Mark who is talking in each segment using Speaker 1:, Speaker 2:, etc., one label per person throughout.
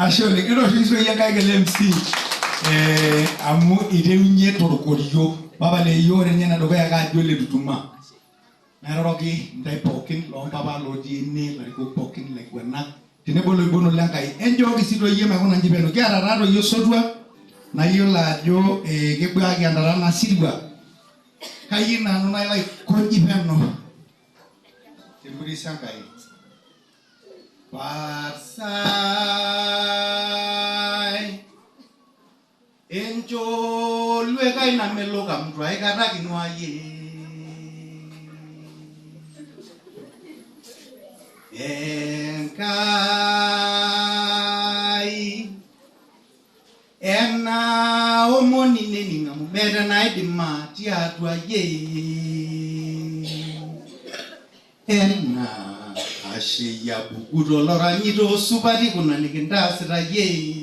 Speaker 1: Ashe oleng. Etooshoki sii doi Enkai kele MC eh, amu iterunye torkorio. Papa le yiok ore ninye enedukuya kaajo ole Tutuma. Nairoroki intae pookin loompapa lotii ene, ilarikok pookin, ilaiguanak tenebo oloibonok le Nkai. Enchooki sii doi iyie maikuna inji peno. Kiata taa doi osotua nayiolo ajo eh, kebuaki entata ena sirua. Kayieu nanu nalo aikoji peno tempuris Enkai. Parsai Encholwekai namelok amu itu aikata kinuayie. Enkai ena omoni nening amu meeta enaidima tiatua yie. Ena ashe yabuku toloranyito supati kuna nikintaasita yie.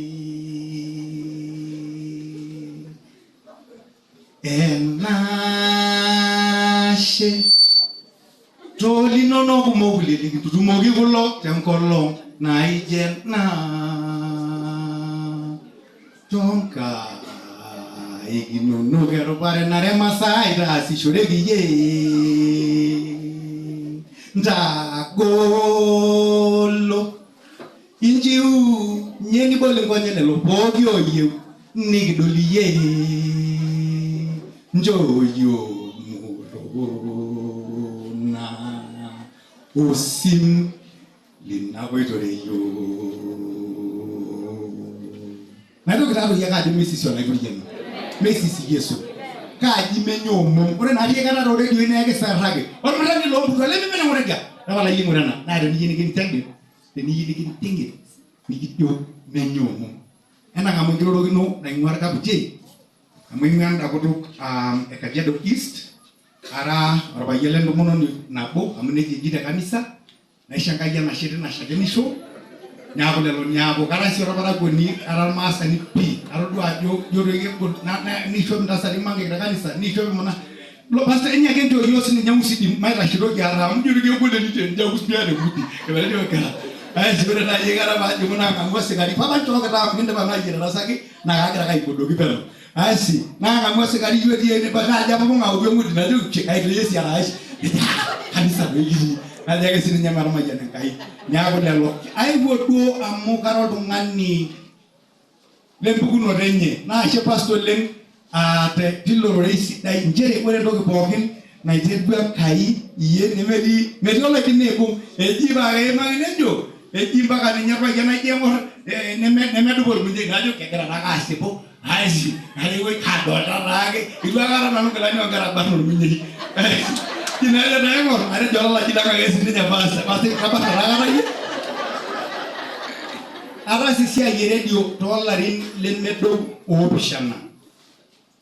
Speaker 1: Ena ashe tolinono kumok kulie likintutumoki kulo tenkolong naijo ena. Toonkaik inonok erupare nare masaa itaasishoreki iyie. Ntagolo inchiunye nibol inkonyek lelo pooki ooyieu nikidol iyie. Nchoo iyiook muruna osim lino ake oitore iyiook. Naitoki taa doi ake ajo meisisi Olaitoriani, meisisi Yesu. Kaaji menye omom. Ore naari aikata too redioi naa ekiserraki. Olmurrani loo mputua lemimina ng'ura idia. Tapala iyie ng'ura ena. Naa teniyieu nikintengen, teniyieu nikinting'it, nikijo menye omom. Enang'amu enkirorokino naing'ua Olkaputiei amu aing'ua enda kutuk e Kajiado East ara olpayian le ntomononi nabo amu neijia eji te kanisa. Naisho Enkai enashe tina shakenisho neaku lelo niaku kara sii olparakuoni ara olmaasani pii atodua ajo ijo doi kegol neishop intasati mankek te kanisa neishop imuna lo pastor enyaaki enchoo iyiok sininye musidi maitashitoki ate amu ijo doi kegol enito enijo akus miata eng'udi etejo kera asi ore naaji aikata paajing'u naang'amu osikari papa nchooki taa amu kindipa naaji aitarasaki naa kagira ake aipodoki peno asi naang'amu osikari ijo etii ene naajo apopong'a aoku eng'udi najoki pshi kaitoyio esiara ai nejo ah kanisa doi kitii najo ake sininye matamayiana Enkai neaku lelo aewuo duo amu kara oltung'ani lempukunoto enye naa ashe pastor oleng aa te tilo rorei sidai nchere ore entoki pookin naiterua Enkai iyie nemetii metii olaidim neibung eji paa keimaki nejo eji mpaka ninye orpayian aijo aing'or nemedupa ormunyei najo kegira taake asipu Asi, najo woi kadolta taake. Itu aikata nanu nkilani oonkera abarn ormunyei. Ina ajo taa aing'or, atejo olalaji lang ake sininye pastor. Pastor kabarna taa aikata iyie? Ataasa esiai e radio toolarin lemedou oopishana.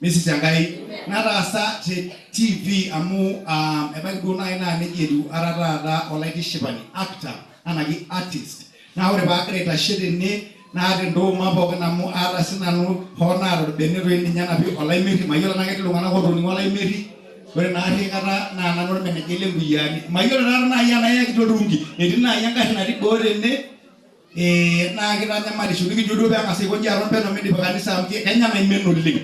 Speaker 1: Misisi Enkai. Nataasa te TV amu ah, ebaiki duo naaji naa nejia etiu ara taata olaitishipani, actor anaki artist. Naa ore paagira aitashe tene naata entooma pookin amu aata sinanu hoo naata orbene toi ninye anapi olaimeri mayiolo tenaa ketii iltung'anak ootoning'o olaimeri ore naarri aikata naa nanu ormenejai lenkuyiaani mayiolo taata naaji enaa iyakiti olturungi etii naaji engarri natii boo tene eh, naa kitanyamalisho nikijo duo peeng'as aikonji aton peno midipa kanisa amu kenya naimen oleng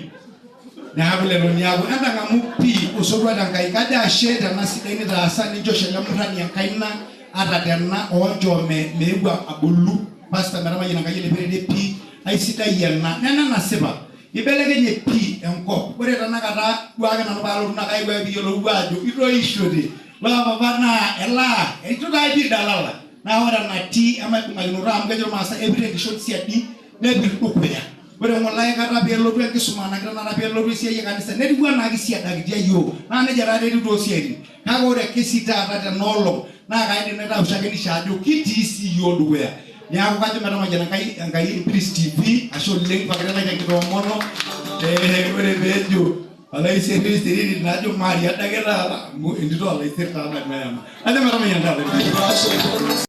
Speaker 1: Neaku lelo niaku entang'amu pii osotua te Nkai. Kajo ashe tena sidai nitaasa ninchosho ele murrani enkaina ata tena oonchoo me meeu abulu. Pastor metamayiana Enkai ele pii aisidai ena. Nena nasipa. Ibelekenye pii enkop. Ore tenakata duo ake nanu paalotu naa kaewuo ake piiyiolou ajo itoishote. Ore papa naa elaa eitu taa pii idalala. Naa ore enatii emaibung'akinoto amu kejo Ilmaasai epir enkishon siadi nepir dukuya. Ore ng'ole aikata pee elotu enkisuma anake tenakata pee elotu esiai e kanisa netiu anaa kisiadakitia iyiook. Naa nejia taatoi etiu too siaitin. Kake ore ake sii taata tena olong naa kaidim naitau shakenisho ajo kitii sii iyiook dukuya. Neaku kajo metamayiana Enkai Enkai Empiris TV ashe oleng pakita lai tenkitoomono eh, ore peejo Olaiseri siriri najo maari adake taata amu entito olaiseri taa nanu eyama. Ajo metamayiana taata.